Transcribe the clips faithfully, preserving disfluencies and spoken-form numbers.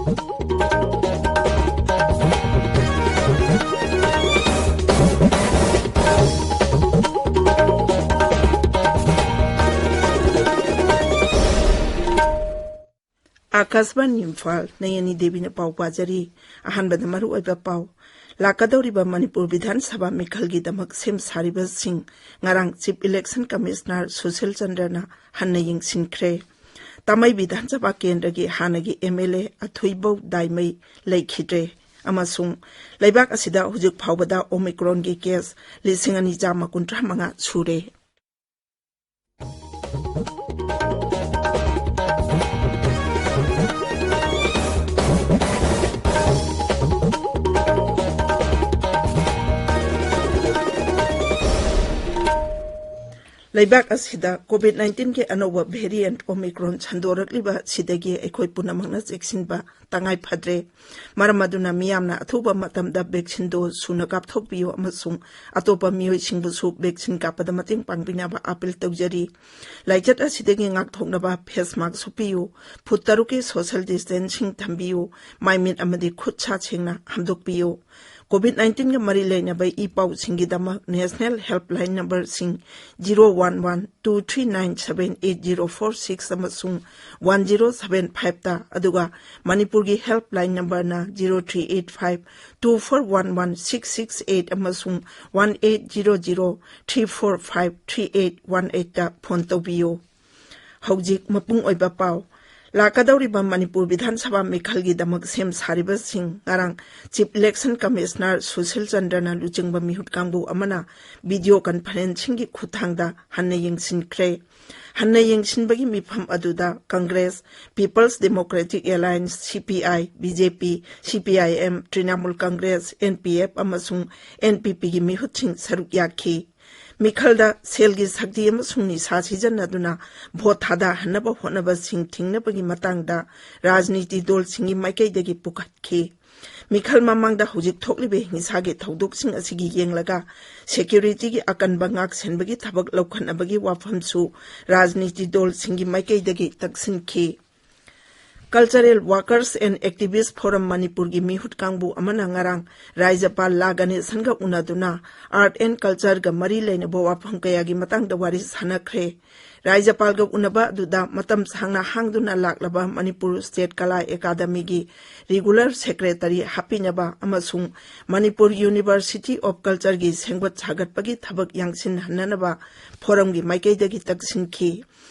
ꯑꯥꯀꯥꯁꯕꯥꯅꯤ ꯏꯝꯐꯥꯜ, ꯅꯌꯅꯤ ꯗꯦꯕꯤꯅ ꯄꯥꯎ ꯄꯥꯖꯔꯤ꯫ ꯑꯍꯥꯟꯕꯗ ꯃꯔꯨꯑꯣꯏꯕ ꯄꯥꯎ꯫ ꯂꯥꯛꯀꯗꯧꯔꯤꯕ ꯃꯅꯤꯄꯨꯔ ꯕꯤꯙꯥꯟ ꯁꯚꯥ ꯃꯤꯈꯜꯒꯤꯗꯃꯛ ꯁꯦꯝ ꯁꯥꯔꯤꯕꯁꯤꯡ ꯉꯔꯥꯡ ꯆꯤꯐ ꯏꯂꯦꯛꯁꯟ ꯀꯃꯤꯁꯅꯔ ꯁꯨꯁꯤꯜ ꯆꯟꯗ꯭ꯔꯅ ꯍꯟꯅ ꯌꯦꯡꯁꯤꯟꯈ꯭ꯔꯦ꯫ ꯇꯥꯃꯩ ꯕꯤꯙꯥꯟ ꯁꯚꯥ ꯀꯦꯟꯗ꯭ꯔꯒꯤ ꯍꯥꯟꯅꯒꯤ ꯑꯦꯝ ꯑꯦꯜ ꯑꯦ ꯑꯊꯣꯏꯕꯧ ꯗꯥꯏꯃꯩ ꯂꯩꯈꯤꯗ꯭ꯔꯦ꯫ ꯑꯃꯁꯨꯡ ꯂꯩꯕꯥꯛ ꯑꯁꯤꯗ ꯍꯧꯖꯤꯛ ꯐꯥꯎꯕꯗ ꯑꯣꯃꯤꯀ꯭ꯔꯣꯟꯒꯤ ꯀꯦꯁ ꯂꯤꯁꯤꯡ ꯑꯅꯤ ꯆꯥꯝꯃ ꯀꯨꯟꯊ꯭ꯔꯥ ꯃꯉꯥ ꯁꯨꯔꯦ꯫ ꯂꯩꯕꯥꯛ ꯑꯁꯤꯗ ꯀꯣꯚꯤꯗ ꯅꯥꯏꯟꯇꯤꯟꯒꯤ ꯑꯅꯧꯕ ꯚꯦꯔꯤꯌꯦꯟꯠ ꯑꯣꯃꯤꯀ꯭ꯔꯣꯟ ꯁꯟꯗꯣꯔꯛꯂꯤꯕ ꯑꯁꯤꯗꯒꯤ ꯑꯩꯈꯣꯏ ꯄꯨꯝꯅꯃꯛꯅ ꯆꯦꯛꯁꯤꯟꯕ ꯇꯉꯥꯏ ꯐꯗ꯭ꯔꯦ꯫ ꯃꯔꯝ ꯑꯗꯨꯅ ꯃꯤꯌꯥꯝꯅ ꯑꯊꯨꯕ ꯃꯇꯝꯗ ꯚꯦꯛꯁꯤꯟ ꯗꯣꯖ ꯁꯨꯅ ꯀꯥꯞꯊꯣꯛꯄꯤꯌꯨ ꯑꯃꯁꯨꯡ ꯑꯇꯣꯞꯄ ꯃꯤꯑꯣꯏꯁꯤꯡꯕꯨꯁꯨ ꯚꯦꯛꯁꯤꯟ ꯀꯥꯞꯄꯗ ꯃꯇꯦꯡ ꯄꯥꯡꯕꯤꯅꯕ ꯑꯥꯄꯤꯜ ꯇꯧꯖꯔꯤ꯫ ꯂꯥꯏꯆꯠ ꯑꯁꯤꯗꯒꯤ ꯉꯥꯛꯊꯣꯛꯅꯕ ꯐꯦꯁ ꯃꯥꯁꯛ ꯎꯞꯄꯤꯌꯨ, ꯐꯨꯠ ꯇꯔꯨꯛꯀꯤ ꯁꯣꯁꯤꯌꯦꯜ ꯗꯤꯁꯇꯦꯟꯁꯤꯡ ꯊꯝꯕꯤꯌꯨ, ꯃꯥꯏ ꯃꯤꯠ ꯑꯃꯗꯤ ꯈꯨꯠ ꯁꯥ ꯁꯦꯡꯅ ꯍꯥꯝꯗꯣꯛꯄꯤꯌꯨ꯫ ꯀꯣꯚꯤꯗ ꯅꯥꯏꯟꯇꯤꯟꯒ ꯃꯔꯤ ꯂꯩꯅꯕ ꯏ ꯄꯥꯎꯁꯤꯡꯒꯤꯗꯃꯛ ꯅꯦꯁꯅꯦꯜ ꯍꯦꯜꯞꯂꯥꯏꯟ ꯅꯝꯕꯔꯁꯤꯡ zero one one two three nine seven eight zero four six ꯑꯃꯁꯨꯡ ꯋꯥꯟ ꯖꯤꯔꯣ ꯁꯚꯦꯟ ꯐꯥꯏꯚꯇ, ꯑꯗꯨꯒ ꯃꯅꯤꯄꯨꯔꯒꯤ ꯍꯦꯜꯞꯂꯥꯏꯟ ꯅꯝꯕꯔꯅ zero three eight five two four one one six six eight ꯑꯃꯁꯨꯡ one eight zero zero three four five three eight one ꯑꯩꯠꯇ phone ꯇꯧꯕꯤꯌꯨ꯫ ꯍꯧꯖꯤꯛ ꯃꯄꯨꯡ ꯑꯣꯏꯕ ꯄꯥꯎ꯫ ꯂꯥꯛꯀꯗꯧꯔꯤꯕ ꯃꯅꯤꯄꯨꯔ ꯕꯤꯙꯥꯟ ꯁꯚꯥ ꯃꯤꯈꯜꯒꯤꯗꯃꯛ ꯁꯦꯝ ꯁꯥꯔꯤꯕꯁꯤꯡ ꯉꯔꯥꯡ ꯆꯤꯐ ꯏꯂꯦꯛꯁꯟ ꯀꯃꯤꯁꯅꯔ ꯁꯨꯁꯤꯜ ꯆꯟꯗ꯭ꯔꯅ ꯂꯨꯆꯤꯡꯕ ꯃꯤꯍꯨꯠ ꯀꯥꯡꯕꯨ ꯑꯃꯅ ꯚꯤꯗꯤꯑꯣ ꯀꯟꯐꯔꯦꯟꯁꯤꯡꯒꯤ ꯈꯨꯠꯊꯥꯡꯗ ꯍꯟꯅ ꯌꯦꯡꯁꯤꯟꯈ꯭ꯔꯦ꯫ ꯍꯟꯅ ꯌꯦꯡꯁꯤꯟꯕꯒꯤ ꯃꯤꯐꯝ ꯑꯗꯨꯗ ꯀꯪꯒ꯭ꯔꯦꯁ, ꯄꯤꯄꯜꯁ ꯗꯦꯃꯣꯀ꯭ꯔꯦꯇꯤꯛ ꯑꯦꯂꯥꯌꯟꯁ, ꯁꯤ ꯄꯤ ꯑꯥꯏ, ꯕꯤ ꯖꯦ ꯄꯤ, ꯁꯤ P I M, Trinamool Congress, and P F ꯑꯃꯁꯨꯡ ꯑꯦꯟ ꯄꯤ ꯄꯤꯒꯤ ꯃꯤꯍꯨꯠꯁꯤꯡ ꯁꯔꯨꯛ ꯌꯥꯈꯤ꯫ ꯃꯤꯈꯜꯗ ꯁꯦꯜꯒꯤ ꯁꯛꯇꯤ ꯑꯃꯁꯨꯡ ꯅꯤꯁꯥ ꯁꯤꯖꯤꯟꯅꯗꯨꯅ ꯚꯣꯠ ꯊꯥꯗꯍꯟꯅꯕ ꯍꯣꯠꯅꯕꯁꯤꯡ ꯊꯤꯡꯅꯕꯒꯤ ꯃꯇꯥꯡꯗ ꯔꯥꯖꯅꯤꯇꯤ ꯗꯜꯁꯤꯡꯒꯤ ꯃꯥꯏꯀꯩꯗꯒꯤ ꯄꯨꯈꯠꯈꯤ꯫ ꯃꯤꯈꯜ ꯃꯃꯥꯡꯗ ꯍꯧꯖꯤꯛ ꯊꯣꯛꯂꯤꯕ ꯍꯤꯡꯁꯥꯒꯤ ꯊꯧꯗꯣꯛꯁꯤꯡ ꯑꯁꯤꯒꯤ ꯌꯦꯡꯂꯒ ꯁꯦꯀ꯭ꯌꯨꯔꯤꯇꯤꯒꯤ ꯑꯀꯟꯕ ꯉꯥꯛꯁꯦꯟꯕꯒꯤ ꯊꯕꯛ ꯂꯧꯈꯠꯅꯕꯒꯤ ꯋꯥꯐꯝꯁꯨ ꯔꯥꯖꯅꯤꯇꯤ ꯗꯜꯁꯤꯡꯒꯤ ꯃꯥꯏꯀꯩꯗꯒꯤ ꯇꯛꯁꯤꯟꯈꯤ꯫ Cultural Workers and Activist Forum ꯃꯅꯤꯄꯨꯔꯒꯤ ꯃꯤꯍꯨꯠ ꯀꯥꯡꯕꯨ ꯑꯃꯅ ꯉꯔꯥꯡ ꯔꯥꯖ꯭ꯌꯄꯥꯜ ꯂꯥ ꯒꯅꯦꯁꯟꯒ ꯎꯅꯗꯨꯅ Art and Cultureꯒ ꯃꯔꯤ ꯂꯩꯅꯕ ꯋꯥꯐꯝ ꯀꯌꯥꯒꯤ ꯃꯇꯥꯡꯗ ꯋꯥꯔꯤ ꯁꯥꯟꯅꯈ꯭ꯔꯦ꯫ ꯔꯥꯖ꯭ꯌꯄꯥꯜꯒ ꯎꯅꯕ ꯑꯗꯨꯗ ꯃꯇꯝ ꯁꯥꯡꯅ ꯍꯥꯡꯗꯨꯅ ꯂꯥꯛꯂꯕ ꯃꯅꯤꯄꯨꯔ State ꯀꯂꯥ ꯑꯦꯀꯥꯗꯃꯤꯒꯤ regular secretary ꯍꯥꯞꯄꯤꯅꯕ ꯑꯃꯁꯨꯡ ꯃꯅꯤꯄꯨꯔ University of Cultureꯒꯤ ꯁꯦꯝꯒꯠ ꯁꯥꯒꯠꯄꯒꯤ ꯊꯕꯛ ꯌꯥꯡꯁꯤꯟꯍꯟꯅꯅꯕ forumꯒꯤ ꯃꯥꯏꯀꯩꯗꯒꯤ ꯇꯛꯁꯤꯟꯈꯤ꯫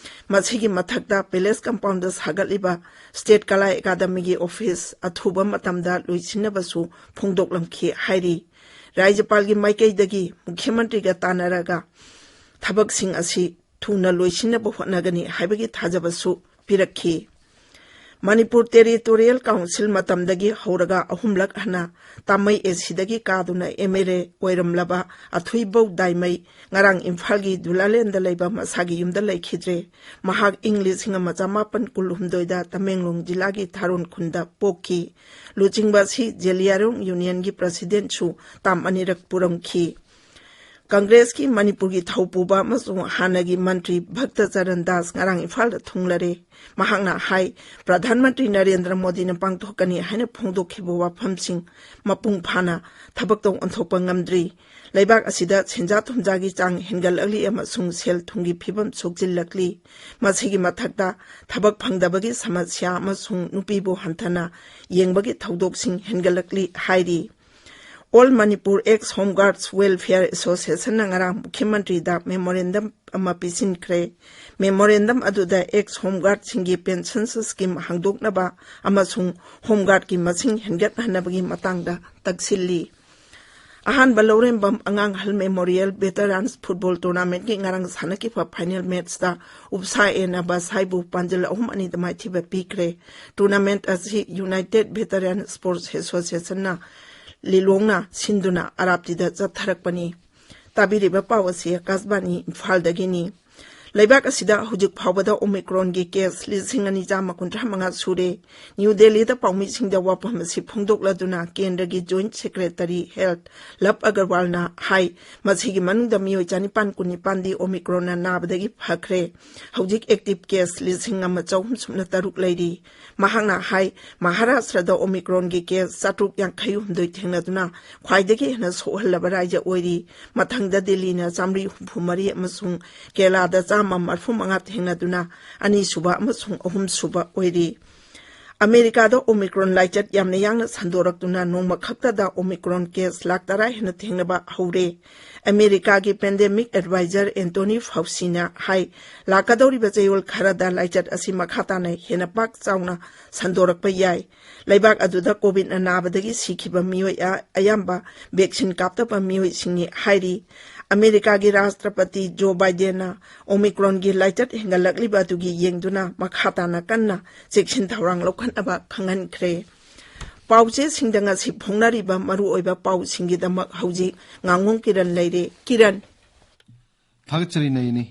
ꯃꯁꯤꯒꯤ ꯃꯊꯛꯇ Palace Compoundꯗ ꯁꯥꯒꯠꯂꯤꯕ State ꯀꯂꯥ ꯑꯦꯀꯥꯗꯃꯤꯒꯤ office ꯑꯊꯨꯕ ꯃꯇꯝꯗ ꯂꯣꯏꯁꯤꯟꯅꯕꯁꯨ ꯐꯣꯡꯗꯣꯛꯂꯝꯈꯤ ꯍꯥꯏꯔꯤ꯫ ꯔꯥꯖ꯭ꯌꯄꯥꯜꯒꯤ ꯃꯥꯏꯀꯩꯗꯒꯤ ꯃꯨꯈ꯭ꯌ ꯃꯟꯇ꯭ꯔꯤꯒ ꯇꯥꯟꯅꯔꯒ ꯊꯕꯛꯁꯤꯡ ꯑꯁꯤ ꯊꯨꯅ ꯂꯣꯏꯁꯤꯟꯅꯕ ꯍꯣꯠꯅꯒꯅꯤ ꯍꯥꯏꯕꯒꯤ ꯊꯥꯖꯕꯁꯨ ꯄꯤꯔꯛꯈꯤ꯫ ꯃꯅꯤꯄꯨꯔ Territorial Council ꯃꯇꯝꯗꯒꯤ ꯍꯧꯔꯒ ꯑꯍꯨꯝꯂꯛ ꯍꯟꯅ ꯇꯥꯃꯩ ꯑꯦꯁꯤꯗꯒꯤ ꯀꯥꯗꯨꯅ MLA ꯑꯣꯏꯔꯝꯂꯕ ꯑꯊꯨꯏꯕꯧ ꯗꯥꯏꯃꯩ ꯉꯔꯥꯡ ꯏꯝꯐꯥꯜꯒꯤ ꯗꯨꯂꯥꯂꯦꯟꯗ ꯂꯩꯕ ꯃꯁꯥꯒꯤ ꯌꯨꯝꯗ ꯂꯩꯈꯤꯗ꯭ꯔꯦ꯫ ꯃꯍꯥꯛ ꯏꯪ ꯂꯤꯁꯤꯡ ꯑꯃ ꯆꯃꯥꯄꯟ ꯀꯨꯟꯍꯨꯝꯗꯣꯏꯗ ꯇꯃꯦꯡꯂꯣꯡ ꯖꯤꯂꯥꯒꯤ ꯊꯥꯔꯣꯟ ꯈꯨꯟꯗ ꯄꯣꯛꯈꯤ꯫ ꯂꯨꯆꯤꯡꯕ ꯑꯁꯤ ꯖꯦꯂꯤꯌꯥꯡꯔꯣꯡ Unionꯒꯤ presidentꯁꯨ ꯇꯥꯝ ꯑꯅꯤꯔꯛ ꯄꯨꯔꯝꯈꯤ꯫ ꯀꯪꯒ꯭ꯔꯦꯁꯀꯤ ꯃꯅꯤꯄꯨꯔꯒꯤ ꯊꯧꯄꯨꯕ ꯑꯃꯁꯨꯡ ꯍꯥꯟꯅꯒꯤ ꯃꯟꯇ꯭ꯔꯤ ꯚꯛꯇ ꯆꯔꯟ ꯗꯥꯁ ꯉꯔꯥꯡ ꯏꯝꯐꯥꯜꯗ ꯊꯨꯡꯂꯔꯦ꯫ ꯃꯍꯥꯛꯅ ꯍꯥꯏ, ꯄ꯭ꯔꯙꯥꯟ ꯃꯟꯇ꯭ꯔꯤ ꯅꯔꯦꯟꯗ꯭ꯔ ꯃꯣꯗꯤꯅ ꯄꯥꯡꯊꯣꯛꯀꯅꯤ ꯍꯥꯏꯅ ꯐꯣꯡꯗꯣꯛꯈꯤꯕ ꯋꯥꯐꯝꯁꯤꯡ ꯃꯄꯨꯡ ꯐꯥꯅ ꯊꯕꯛꯇ ꯑꯣꯟꯊꯣꯛꯄ ꯉꯝꯗ꯭ꯔꯤ꯫ ꯂꯩꯕꯥꯛ ꯑꯁꯤꯗ ꯁꯦꯟꯖꯥ ꯊꯨꯝꯖꯥꯒꯤ ꯆꯥꯡ ꯍꯦꯟꯒꯠꯂꯛꯂꯤ ꯑꯃꯁꯨꯡ ꯁꯦꯜ ꯊꯨꯝꯒꯤ ꯐꯤꯕꯝ ꯁꯣꯛꯆꯤꯜꯂꯛꯂꯤ꯫ ꯃꯁꯤꯒꯤ ꯃꯊꯛꯇ ꯊꯕꯛ ꯐꯪꯗꯕꯒꯤ ꯁꯃꯁ꯭ꯌꯥ ꯑꯃꯁꯨꯡ ꯅꯨꯄꯤꯕꯨ ꯍꯟꯊꯅ ꯌꯦꯡꯕꯒꯤ ꯊꯧꯗꯣꯛꯁꯤꯡ ꯍꯦꯟꯒꯠꯂꯛꯂꯤ ꯍꯥꯏꯔꯤ꯫ All Manipur Ex Home Guards Welfare Associationꯅ ꯉꯔꯥꯡ ꯃꯨꯈ꯭ꯌ ꯃꯟꯇ꯭ꯔꯤꯗ memorandum ꯑꯃ ꯄꯤꯁꯤꯟꯈ꯭ꯔꯦ꯫ Memorandum ꯑꯗꯨꯗ ex home guardꯁꯤꯡꯒꯤ pension scheme ꯍꯥꯡꯗꯣꯛꯅꯕ ꯑꯃꯁꯨꯡ home guardꯀꯤ ꯃꯁꯤꯡ ꯍꯦꯟꯒꯠꯍꯟꯅꯕꯒꯤ ꯃꯇꯥꯡꯗ ꯇꯛꯁꯤꯜꯂꯤ꯫ ꯑꯍꯥꯟꯕ ꯂꯧꯔꯦꯝꯕꯝ ꯑꯉꯥꯡ ꯑꯍꯜ Memorial Veterans Football Tournamentꯀꯤ ꯉꯔꯥꯡ ꯁꯥꯟꯅꯈꯤꯕ final matchꯇ ꯎꯞꯁꯥ ꯑꯦꯅ ꯕꯁꯥꯏꯕꯨ ꯄꯥꯟꯖꯜ ꯑꯍꯨꯝ ꯑꯅꯤꯗ ꯃꯥꯏꯊꯤꯕ ꯄꯤꯈ꯭ꯔꯦ꯫ Tournament ꯑꯁꯤ United Veteran Sports Associationꯅ ꯂꯤꯂꯣꯡꯅ ꯁꯤꯟꯗꯨꯅ ꯑꯔꯥꯞꯇꯤꯗ ꯆꯠꯊꯔꯛꯄꯅꯤ꯫ ꯇꯥꯕꯤꯔꯤꯕ ꯄꯥꯎ ꯑꯁꯤ ꯑꯀꯥꯁꯕꯥꯅꯤ ꯏꯝꯐꯥꯜꯗꯒꯤꯅꯤ꯫ ꯂꯩꯕꯥꯛ ꯑꯁꯤꯗ ꯍꯧꯖꯤꯛ ꯐꯥꯎꯕꯗ ꯑꯣꯃꯤꯀ꯭ꯔꯣꯟꯒꯤ ꯀꯦꯁ ꯂꯤꯁꯤꯡ ꯑꯅꯤ ꯆꯥꯝꯃ ꯀꯨꯟꯊ꯭ꯔꯥ ꯃꯉꯥ ꯁꯨꯔꯦ꯫ ꯅ꯭ꯌꯨ ꯗꯦꯜꯂꯤꯗ ꯄꯥꯎꯃꯤꯁꯤꯡꯗ ꯋꯥꯐꯝ ꯑꯁꯤ ꯐꯣꯡꯗꯣꯛꯂꯗꯨꯅ ꯀꯦꯟꯗ꯭ꯔꯒꯤ ꯖꯣꯏꯟꯠ ꯁꯦꯀ꯭ꯔꯦꯇꯔꯤ ꯍꯦꯜꯊ ꯂꯚ ꯑꯒꯔꯋꯥꯜꯅ ꯍꯥꯏ, ꯃꯁꯤꯒꯤ ꯃꯅꯨꯡꯗ ꯃꯤꯑꯣꯏ ꯆꯅꯤꯄꯥꯟ ꯀꯨꯟꯅꯤꯄꯥꯟꯗꯤ ꯑꯣꯃꯤꯀ꯭ꯔꯣꯟꯅ ꯅꯥꯕꯗꯒꯤ ꯐꯈ꯭ꯔꯦ꯫ ꯍꯧꯖꯤꯛ ꯑꯦꯛꯇꯤꯚ ꯀꯦꯁ ꯂꯤꯁꯤꯡ ꯑꯃ ꯆꯍꯨꯝ ꯁꯨꯞꯅ ꯇꯔꯨꯛ ꯂꯩꯔꯤ꯫ ꯃꯍꯥꯛꯅ ꯍꯥꯏ, ꯃꯍꯥꯔꯥꯁꯇ꯭ꯔꯗ ꯑꯣꯃꯤꯀ꯭ꯔꯣꯟꯒꯤ ꯀꯦꯁ ꯆꯥꯇ꯭ꯔꯨꯛ ꯌꯥꯡꯈꯩ ꯍꯨꯝꯗꯣꯏ ꯊꯦꯡꯅꯗꯨꯅ ꯈ꯭ꯋꯥꯏꯗꯒꯤ ꯍꯦꯟꯅ ꯁꯣꯛꯍꯜꯂꯕ ꯔꯥꯏꯖ꯭ꯌ ꯑꯣꯏꯔꯤ꯫ ꯃꯊꯪꯗ ꯗꯤꯜꯂꯤꯅ ꯆꯥꯃꯔꯤ ꯍꯨꯝꯐꯨ ꯃꯔꯤ ꯑꯃꯁꯨꯡ ꯀꯦꯔꯂꯥꯗ ꯆꯥꯝꯃ ꯃꯔꯐꯨ ꯃꯉꯥ ꯊꯦꯡꯅꯗꯨꯅ ꯑꯅꯤꯁꯨꯕ ꯑꯃꯁꯨꯡ ꯑꯍꯨꯝꯁꯨꯕ ꯑꯣꯏꯔꯤ꯫ ꯑꯃꯦꯔꯤꯀꯥꯗ ꯑꯣꯃꯤꯀ꯭ꯔꯣꯟ ꯂꯥꯏꯆꯠ ꯌꯥꯝꯅ ꯌꯥꯡꯅ ꯁꯟꯗꯣꯔꯛꯇꯨꯅ ꯅꯣꯡꯃ ꯈꯛꯇꯗ ꯑꯣꯃꯤꯀ꯭ꯔꯣꯟ ꯀꯦꯁ ꯂꯥꯈ ꯇꯔꯥ ꯍꯦꯟꯅ ꯊꯦꯡꯅꯕ ꯍꯧꯔꯦ꯫ ꯑꯃꯦꯔꯤꯀꯥꯒꯤ ꯄꯦꯟꯗꯦꯃꯤꯛ ꯑꯦꯗꯚꯥꯏꯖꯔ ꯑꯦꯟꯇꯣꯅꯤ ꯐꯥꯎꯁꯤꯅ ꯍꯥꯏ, ꯂꯥꯛꯀꯗꯧꯔꯤꯕ ꯆꯌꯣꯜ ꯈꯔꯗ ꯂꯥꯏꯆꯠ ꯑꯁꯤ ꯃꯈꯥ ꯇꯥꯅ ꯍꯦꯟꯅ ꯄꯥꯛ ꯆꯥꯎꯅ ꯁꯟꯗꯣꯔꯛꯄ ꯌꯥꯏ꯫ ꯂꯩꯕꯥꯛ ꯑꯗꯨꯗ ꯀꯣꯚꯤꯗꯅ ꯅꯥꯕꯗꯒꯤ ꯁꯤꯈꯤꯕ ꯃꯤꯑꯣꯏ ꯑ-, ꯑꯌꯥꯝꯕ ꯚꯦꯛꯁꯤꯟ ꯀꯥꯞꯇꯕ ꯃꯤꯑꯣꯏꯁꯤꯡꯅꯤ ꯍꯥꯏꯔꯤ꯫ ꯑꯃꯦꯔꯤꯀꯥꯒꯤ ꯔꯥꯁꯇ꯭ꯔꯄꯇꯤ ꯖꯣ ꯕꯥꯏꯗꯦꯟꯅ ꯑꯣꯃꯤꯀ꯭ꯔꯣꯟꯒꯤ ꯂꯥꯏꯆꯠ ꯍꯦꯟꯒꯠꯂꯛꯂꯤꯕ ꯑꯗꯨꯒꯤ ꯌꯦꯡꯗꯨꯅ ꯃꯈꯥ ꯇꯥꯅ ꯀꯟꯅ ꯆꯦꯛꯁꯤꯟ ꯊꯧꯔꯥꯡ ꯂꯧꯈꯠꯅꯕ ꯈꯪꯍꯟꯈ꯭ꯔꯦ꯫ ꯄꯥꯎꯆꯦꯁꯤꯡꯗ ꯉꯁꯤ ꯐꯣꯡꯅꯔꯤꯕ ꯃꯔꯨꯑꯣꯏꯕ ꯄꯥꯎꯁꯤꯡꯒꯤꯗꯃꯛ ꯍꯧꯖꯤꯛ ꯉꯥꯉꯣꯝ ꯀꯤꯔꯟ ꯂꯩꯔꯦ꯫ ꯀꯤꯔꯟ꯫ ꯊꯥꯒꯠꯆꯔꯤ ꯅꯌꯅꯤ꯫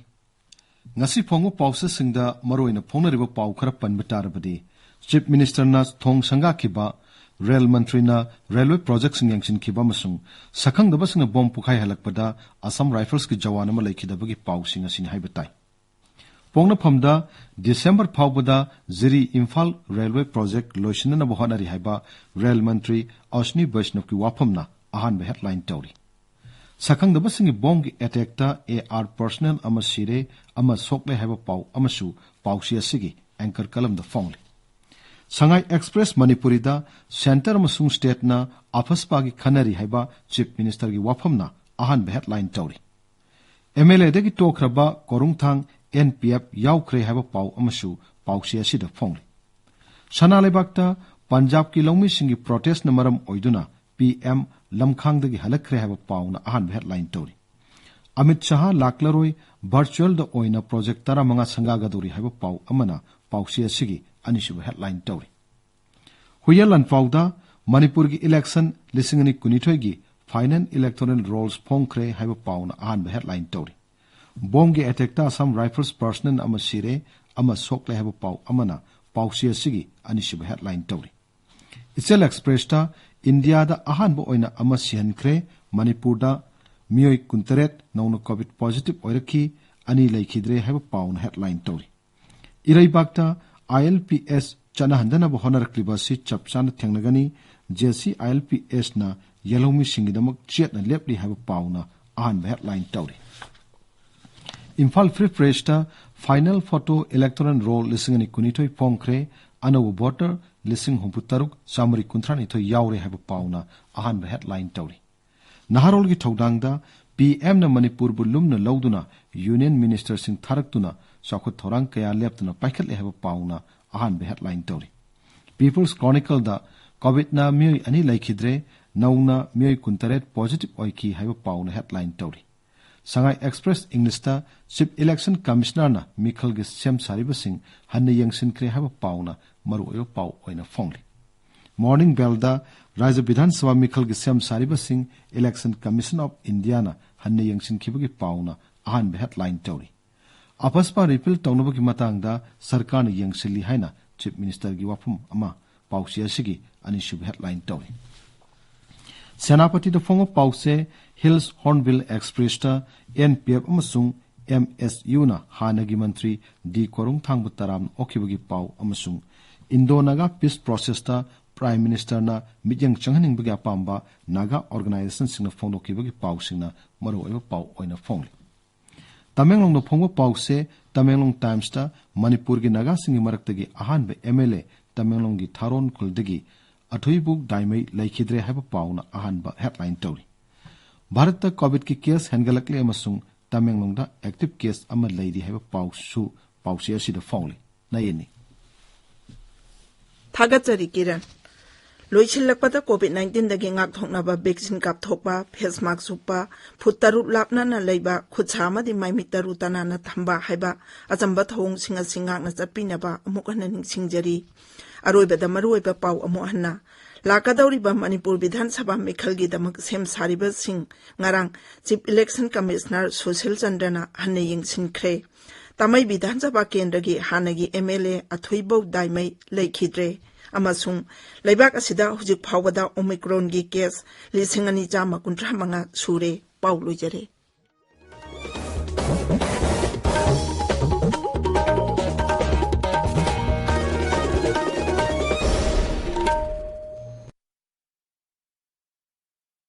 ꯉꯁꯤ ꯐꯣꯡꯕ ꯄꯥꯎꯆꯦꯁꯤꯡꯗ ꯃꯔꯨꯑꯣꯏꯅ ꯐꯣꯡꯅꯔꯤꯕ ꯄꯥꯎ ꯈꯔ ꯄꯟꯕ ꯇꯥꯔꯕꯗꯤ, ꯆꯤꯐ ꯃꯤꯅꯤꯁꯇꯔꯅ ꯊꯣꯡ ꯁꯪꯒꯥꯈꯤꯕ, ꯔꯦꯜ ꯃꯟꯇ꯭ꯔꯤꯅ ꯔꯦꯜꯋꯦ ꯄ꯭ꯔꯣꯖꯦꯛꯁꯤꯡ ꯌꯦꯡꯁꯤꯟꯈꯤꯕ ꯑꯃꯁꯨꯡ ꯁꯛꯈꯪꯗꯕꯁꯤꯡꯅ ꯕꯣꯝ ꯄꯣꯈꯥꯏꯍꯜꯂꯛꯄꯗ ꯑꯁꯥꯝ ꯔꯥꯏꯐꯜꯁꯀꯤ ꯖꯋꯥꯟ ꯑꯃ ꯂꯩꯈꯤꯗꯕꯒꯤ ꯄꯥꯎꯁꯤꯡ ꯑꯁꯤꯅꯤ ꯍꯥꯏꯕ ꯇꯥꯏ꯫ ꯄꯣꯛꯅꯐꯝꯗ ꯗꯤꯁꯦꯝꯕꯔ ꯐꯥꯎꯕꯗ ꯖꯤꯔꯤ ꯏꯝꯐꯥꯜ ꯔꯦꯜꯋꯦ ꯄ꯭ꯔꯣꯖꯦꯛ ꯂꯣꯏꯁꯤꯟꯅꯅꯕ ꯍꯣꯠꯅꯔꯤ ꯍꯥꯏꯕ ꯔꯦꯜ ꯃꯟꯇ꯭ꯔꯤ ꯑꯁ꯭ꯅꯤ ꯕꯩꯁꯅꯕꯀꯤ ꯋꯥꯐꯝꯅ ꯑꯍꯥꯟꯕ ꯍꯦꯗꯂꯥꯏꯟ ꯇꯧꯔꯤ꯫ ꯁꯛꯈꯪꯗꯕꯁꯤꯡꯒꯤ ꯕꯣꯝꯒꯤ ꯑꯦꯇꯦꯛꯇ ꯑꯦ ꯑꯥꯔ ꯄꯔꯁꯅꯦꯜ ꯑꯃ ꯁꯤꯔꯦ, ꯑꯃ ꯁꯣꯛꯂꯦ ꯍꯥꯏꯕ ꯄꯥꯎ ꯑꯃꯁꯨ ꯄꯥꯎꯆꯦ ꯑꯁꯤꯒꯤ ꯑꯦꯡꯀꯔ ꯀꯂꯝꯗ ꯐꯣꯡꯂꯤ꯫ ꯁꯉꯥꯏ ꯑꯦꯛꯁꯄ꯭ꯔꯦꯁ ꯃꯅꯤꯄꯨꯔꯤꯗ ꯁꯦꯟꯇꯔ ꯑꯃꯁꯨꯡ ꯁ꯭ꯇꯦꯠꯅ ꯑꯐꯁꯄꯥꯒꯤ ꯈꯟꯅꯔꯤ ꯍꯥꯏꯕ ꯆꯤꯐ ꯃꯤꯅꯤꯁꯇꯔꯒꯤ ꯋꯥꯐꯝꯅ ꯑꯍꯥꯟꯕ ꯍꯦꯗꯂꯥꯏꯟ ꯇꯧꯔꯤ꯫ ꯑꯦꯝ ꯑꯦꯜ ꯑꯦꯗꯒꯤ ꯇꯣꯛꯈ꯭ꯔꯕ ꯀꯣꯔꯨꯡꯊꯥꯡ ꯑꯦꯟ ꯄꯤ ꯑꯦꯐ ꯌꯥꯎꯈ꯭ꯔꯦ ꯍꯥꯏꯕ ꯄꯥꯎ ꯑꯃꯁꯨ ꯄꯥꯎꯆꯦ ꯑꯁꯤꯗ ꯐꯣꯡꯂꯤ꯫ ꯁꯅꯥ ꯂꯩꯕꯥꯛꯇ ꯄꯟꯖꯥꯕꯀꯤ ꯂꯧꯃꯤꯁꯤꯡꯒꯤ ꯄ꯭ꯔꯣꯇꯦꯁꯅ ꯃꯔꯝ ꯑꯣꯏꯗꯨꯅ ꯄꯤ ꯑꯦꯝ ꯂꯝꯈꯥꯡꯗꯒꯤ ꯍꯜꯂꯛꯈ꯭ꯔꯦ ꯍꯥꯏꯕ ꯄꯥꯎꯅ ꯑꯍꯥꯟꯕ ꯍꯦꯗꯂꯥꯏꯟ ꯇꯧꯔꯤ꯫ ꯑꯃꯤꯠ ꯁꯍꯥ ꯂꯥꯛꯂꯔꯣꯏ, ꯚꯔꯆꯨꯑꯦꯜꯗ ꯑꯣꯏꯅ ꯄ꯭ꯔꯣꯖꯦꯛ ꯇꯔꯥꯃꯉꯥ ꯁꯪꯒꯥꯒꯗꯧꯔꯤ ꯍꯥꯏꯕ ꯄꯥꯎ ꯑꯃꯅ ꯄꯥꯎꯆꯦ ꯑꯁꯤꯒꯤ ꯑꯅꯤꯁꯨꯕ ꯍꯦꯗꯂꯥꯏꯟ ꯇꯧꯔꯤ꯫ ꯍꯨꯏꯌꯦꯟ ꯂꯥꯟꯄꯥꯎꯗ ꯃꯅꯤꯄꯨꯔꯒꯤ ꯏꯂꯦꯛꯁꯟ ꯂꯤꯁꯤꯡ ꯑꯅꯤ ꯀꯨꯟꯅꯤꯊꯣꯏꯒꯤ ꯐꯥꯏꯅꯦꯜ ꯏꯂꯦꯛꯇꯣꯔꯦꯜ ꯔꯣꯜꯁ ꯐꯣꯡꯈ꯭ꯔꯦ ꯍꯥꯏꯕ ꯄꯥꯎꯅ ꯑꯍꯥꯟꯕ ꯍꯦꯗꯂꯥꯏꯟ ꯇꯧꯔꯤ꯫ ꯕꯣꯝꯒꯤ ꯑꯦꯇꯦꯛꯇ ꯑꯁꯥꯝ ꯔꯥꯏꯐꯜꯁ ꯄꯔꯁꯅꯦꯜ ꯑꯃ ꯁꯤꯔꯦ, ꯑꯃ ꯁꯣꯛꯂꯦ ꯍꯥꯏꯕ ꯄꯥꯎ ꯑꯃꯅ ꯄꯥꯎꯆꯦ ꯑꯁꯤꯒꯤ ꯑꯅꯤꯁꯨꯕ ꯍꯦꯗꯂꯥꯏꯟ ꯇꯧꯔꯤ꯫ ꯏꯆꯦꯜ ꯑꯦꯛꯁꯄ꯭ꯔꯦꯁꯇ ꯏꯟꯗꯤꯌꯥꯗ ꯑꯍꯥꯟꯕ ꯑꯣꯏꯅ ꯑꯃ ꯁꯤꯍꯟꯈ꯭ꯔꯦ, ꯃꯅꯤꯄꯨꯔꯗ ꯃꯤꯑꯣꯏ ꯀꯨꯟꯇꯔꯦꯠ ꯅꯧꯅ ꯀꯣꯚꯤꯗ ꯄꯣꯖꯤꯇꯤꯚ ꯑꯣꯏꯔꯛꯈꯤ, ꯑꯅꯤ ꯂꯩꯈꯤꯗ꯭ꯔꯦ ꯍꯥꯏꯕ ꯄꯥꯎꯅ ꯍꯦꯗꯂꯥꯏꯟ ꯇꯧꯔꯤ꯫ ꯏꯔꯩꯕꯥꯛꯇ ꯑꯥꯏ ꯑꯦꯜ ꯄꯤ ꯑꯦꯁ ꯆꯠꯅꯍꯟꯗꯅꯕ ꯍꯣꯠꯅꯔꯛꯂꯤꯕ ꯑꯁꯤ ꯆꯞ ꯆꯥꯅ ꯊꯦꯡꯅꯒꯅꯤ, J C I L P ꯑꯦꯁꯅ ꯌꯦꯜꯍꯧꯃꯤꯁꯤꯡꯒꯤꯗꯃꯛ ꯆꯦꯠꯅ ꯂꯦꯞꯂꯤ ꯍꯥꯏꯕ ꯄꯥꯎꯅ ꯑꯍꯥꯟꯕ ꯍꯦꯗꯂꯥꯏꯟ ꯇꯧꯔꯤ꯫ Imphal free press final photo electoral roll ꯂꯤꯁꯤꯡ ꯑꯅꯤ ꯀꯨꯟꯅꯤꯊꯣꯏ ꯐꯣꯡꯈ꯭ꯔꯦ, ꯑꯅꯧꯕ ꯚꯣꯇꯔ ꯂꯤꯁꯤꯡ ꯍꯨꯝꯐꯨ ꯇꯔꯨꯛ ꯆꯥꯃꯔꯤ ꯀꯨꯟꯊ꯭ꯔꯥ ꯅꯤꯊꯣꯏ ꯌꯥꯎꯔꯦ ꯍꯥꯏꯕ ꯄꯥꯎꯅ ꯑꯍꯥꯟꯕ ꯍꯦꯗꯂꯥꯏꯟ ꯇꯧꯔꯤ꯫ ꯅꯍꯥꯔꯣꯜꯒꯤ ꯊꯧꯗꯥꯡꯗ ꯄꯤ ꯑꯦꯝꯅ ꯃꯅꯤꯄꯨꯔꯕꯨ ꯂꯨꯝꯅ ꯂꯧꯗꯨꯅ ꯌꯨꯅꯤꯌꯟ ꯃꯤꯅꯤꯁꯇꯔꯁꯤꯡ ꯊꯥꯔꯛꯇꯨꯅ ꯆꯥꯎꯈꯠ ꯊꯧꯔꯥꯡ ꯀꯌꯥ ꯂꯦꯞꯇꯅ ꯄꯥꯏꯈꯠꯂꯦ ꯍꯥꯏꯕ ꯄꯥꯎꯅ ꯑꯍꯥꯟꯕ ꯍꯦꯗꯂꯥꯏꯟ ꯇꯧꯔꯤ꯫ ꯄꯤꯄꯜꯁ ꯀ꯭ꯔꯣꯅꯤꯀꯜꯗ ꯀꯣꯚꯤꯗꯅ ꯃꯤꯑꯣꯏ ꯑꯅꯤ ꯂꯩꯈꯤꯗ꯭ꯔꯦ, ꯅꯧꯅ ꯃꯤꯑꯣꯏ ꯀꯨꯟꯇꯔꯦꯠ ꯄꯣꯖꯤꯇꯤꯚ ꯑꯣꯏꯈꯤ ꯍꯥꯏꯕ ꯄꯥꯎꯅ ꯍꯦꯗꯂꯥꯏꯟ ꯇꯧꯔꯤ꯫ ꯁꯉꯥꯏ ꯑꯦꯛꯁꯄ꯭ꯔꯦꯁ ꯏꯪꯂꯤꯁꯇ ꯆꯤꯐ ꯏꯂꯦꯛꯁꯟ ꯀꯃꯤꯁꯅꯔꯅ ꯃꯤꯈꯜꯒꯤ ꯁꯦꯝ ꯁꯥꯔꯤꯕꯁꯤꯡ ꯍꯟꯅ ꯌꯦꯡꯁꯤꯟꯈ꯭ꯔꯦ ꯍꯥꯏꯕ ꯄꯥꯎꯅ ꯃꯔꯨꯑꯣꯏꯕ ꯄꯥꯎ ꯑꯣꯏꯅ ꯐꯣꯡꯂꯤ꯫ ꯃꯣꯔꯅꯤꯡ ꯕꯦꯜꯗ ꯔꯥꯖ꯭ꯌ ꯕꯤꯙꯥꯟ ꯁꯚꯥ ꯃꯤꯈꯜꯒꯤ ꯁꯦꯝ ꯁꯥꯔꯤꯕꯁꯤꯡ ꯏꯂꯦꯛꯁꯟ ꯀꯃꯤꯁꯟ ꯑꯣꯐ ꯏꯟꯗꯤꯌꯥꯅ ꯍꯟꯅ ꯌꯦꯡꯁꯤꯟꯈꯤꯕꯒꯤ ꯄꯥꯎꯅ ꯑꯍꯥꯟꯕ ꯍꯦꯗꯂꯥꯏꯟ ꯇꯧꯔꯤ꯫ ꯑꯄꯁꯄꯥ ꯔꯤꯄꯤꯜ ꯇꯧꯅꯕꯒꯤ ꯃꯇꯥꯡꯗ ꯁꯔꯀꯥꯔꯅ ꯌꯦꯡꯁꯤꯜꯂꯤ ꯍꯥꯏꯅ ꯆꯤꯐ ꯃꯤꯅꯤꯁꯇꯔꯒꯤ ꯋꯥꯐꯝ ꯑꯃ ꯄꯥꯎꯆꯦ ꯑꯁꯤꯒꯤ ꯑꯅꯤꯁꯨꯕ ꯍꯦꯗꯂꯥꯏꯟ ꯇꯧꯔꯤ꯫ ꯁꯦꯅꯥꯄꯇꯤꯗ ꯐꯣꯡꯕ ꯄꯥꯎꯆꯦ hills hornbill express N P F ꯑꯃꯁꯨꯡ ꯑꯦꯝ ꯑꯦꯁ ꯌꯨꯅ ꯍꯥꯟꯅꯒꯤ ꯃꯟꯇ꯭ꯔꯤ ꯗꯤ ꯀꯣꯔꯨꯡꯊꯥꯡꯕ ꯇꯔꯥꯝꯅ ꯑꯣꯛꯈꯤꯕꯒꯤ ꯄꯥꯎ ꯑꯃꯁꯨꯡ Indo Naga peace process prime ꯃꯤꯅꯤꯁꯇꯔꯅ ꯃꯤꯠꯌꯦꯡ ꯆꯪꯍꯟꯅꯤꯡꯕꯒꯤ ꯑꯄꯥꯝꯕ ꯅꯥꯒꯥ ꯑꯣꯔꯒꯅꯥꯏꯖꯦꯁꯟꯁꯤꯡꯅ ꯐꯣꯡꯗꯣꯛꯈꯤꯕꯒꯤ ꯄꯥꯎꯁꯤꯡꯅ ꯃꯔꯨꯑꯣꯏꯕ ꯄꯥꯎ ꯑꯣꯏꯅ ꯐꯣꯡꯂꯤ꯫ ꯇꯃꯦꯡꯂꯣꯡꯗ ꯐꯣꯡꯕ ꯄꯥꯎꯁꯦ ꯇꯃꯦꯡꯂꯣꯡ ꯇꯥꯏꯝꯁꯇ ꯃꯅꯤꯄꯨꯔꯒꯤ ꯅꯥꯒꯥꯁꯤꯡꯒꯤ ꯃꯔꯛꯇꯒꯤ ꯑꯍꯥꯟꯕ ꯑꯦꯝ ꯑꯦꯜ ꯑꯦ ꯇꯃꯦꯡꯂꯣꯡꯒꯤ ꯊꯥꯔꯣꯟ ꯈꯨꯜꯗꯒꯤ ꯑꯊꯨꯏꯕꯨ ꯗꯥꯏꯃꯩ ꯂꯩꯈꯤꯗ꯭ꯔꯦ ꯍꯥꯏꯕ ꯄꯥꯎꯅ ꯑꯍꯥꯟꯕ ꯍꯦꯗꯂꯥꯏꯟ ꯇꯧꯔꯤ꯫ ꯚꯥꯔꯠꯇ ꯀꯣꯚꯤꯗꯀꯤ ꯀꯦꯁ ꯍꯦꯟꯒꯠꯂꯛꯂꯦ ꯑꯃꯁꯨꯡ ꯇꯃꯦꯡꯂꯣꯡꯗ ꯑꯦꯛꯇꯤꯚ ꯀꯦꯁ ꯑꯃ ꯂꯩꯔꯤ ꯍꯥꯏꯕ ꯄꯥꯎꯁꯨ ꯄꯥꯎꯆꯦ ꯑꯁꯤꯗ ꯐꯣꯡꯂꯤ꯫ ꯅꯌꯦꯅꯤ꯫ ꯊꯥꯒꯠꯆꯔꯤ ꯀꯤꯔꯟ꯫ ꯂꯣꯏꯁꯤꯜꯂꯛꯄꯗ ꯀꯣꯚꯤꯗ ꯅꯥꯏꯟꯇꯤꯟꯗꯒꯤ ꯉꯥꯛꯊꯣꯛꯅꯕ ꯚꯦꯛꯁꯤꯟ ꯀꯥꯞꯊꯣꯛꯄ, ꯐꯦꯁ ꯃꯥꯛꯁ ꯎꯞꯄ, ꯐꯨꯠ ꯇꯔꯨꯛ ꯂꯥꯞꯅꯅ ꯂꯩꯕ, ꯈꯨꯠꯁꯥ ꯑꯃꯗꯤ ꯃꯥꯏꯃꯤꯠ ꯇꯔꯨ ꯇꯅꯥꯟꯅ ꯊꯝꯕ ꯍꯥꯏꯕ ꯑꯆꯝꯕ ꯊꯧꯑꯣꯡꯁꯤꯡ ꯑꯁꯤ ꯉꯥꯛꯅ ꯆꯠꯄꯤꯅꯕ ꯑꯃꯨꯛ ꯍꯟꯅ ꯅꯤꯡꯁꯤꯡꯖꯔꯤ꯫ ꯑꯔꯣꯏꯕꯗ ꯃꯔꯨꯑꯣꯏꯕ ꯄꯥꯎ ꯑꯃꯨꯛ ꯍꯟꯅ꯫ ꯂꯥꯛꯀꯗꯧꯔꯤꯕ ꯃꯅꯤꯄꯨꯔ ꯕꯤꯙꯥꯟ ꯁꯚꯥ ꯃꯤꯈꯜꯒꯤꯗꯃꯛ ꯁꯦꯝ ꯁꯥꯔꯤꯕꯁꯤꯡ ꯉꯔꯥꯡ ꯆꯤꯐ ꯏꯂꯦꯛꯁꯟ ꯀꯃꯤꯁꯅꯔ ꯁꯨꯁꯤꯜ ꯆꯟꯗ꯭ꯔꯅ ꯍꯟꯅ ꯌꯦꯡꯁꯤꯟꯈ꯭ꯔꯦ꯫ ꯇꯥꯃꯩ ꯕꯤꯙꯥꯟ ꯁꯚꯥ ꯀꯦꯟꯗ꯭ꯔꯒꯤ ꯍꯥꯟꯅꯒꯤ ꯑꯦꯝ ꯑꯦꯜ ꯑꯦ ꯑꯊꯣꯏꯕꯧ ꯗꯥꯏꯃꯩ ꯂꯩꯈꯤꯗ꯭ꯔꯦ ꯑꯃꯁꯨꯡ ꯂꯩꯕꯥꯛ ꯑꯁꯤꯗ ꯍꯧꯖꯤꯛ ꯐꯥꯎꯕꯗ ꯑꯣꯃꯤꯀ꯭ꯔꯣꯟꯒꯤ ꯀꯦꯁ ꯂꯤꯁꯤꯡ ꯑꯅꯤ ꯆꯥꯝꯃ ꯀꯨꯟꯊ꯭ꯔꯥ ꯃꯉꯥ ꯁꯨꯔꯦ꯫ ꯄꯥꯎ ꯂꯣꯏꯖꯔꯦ꯫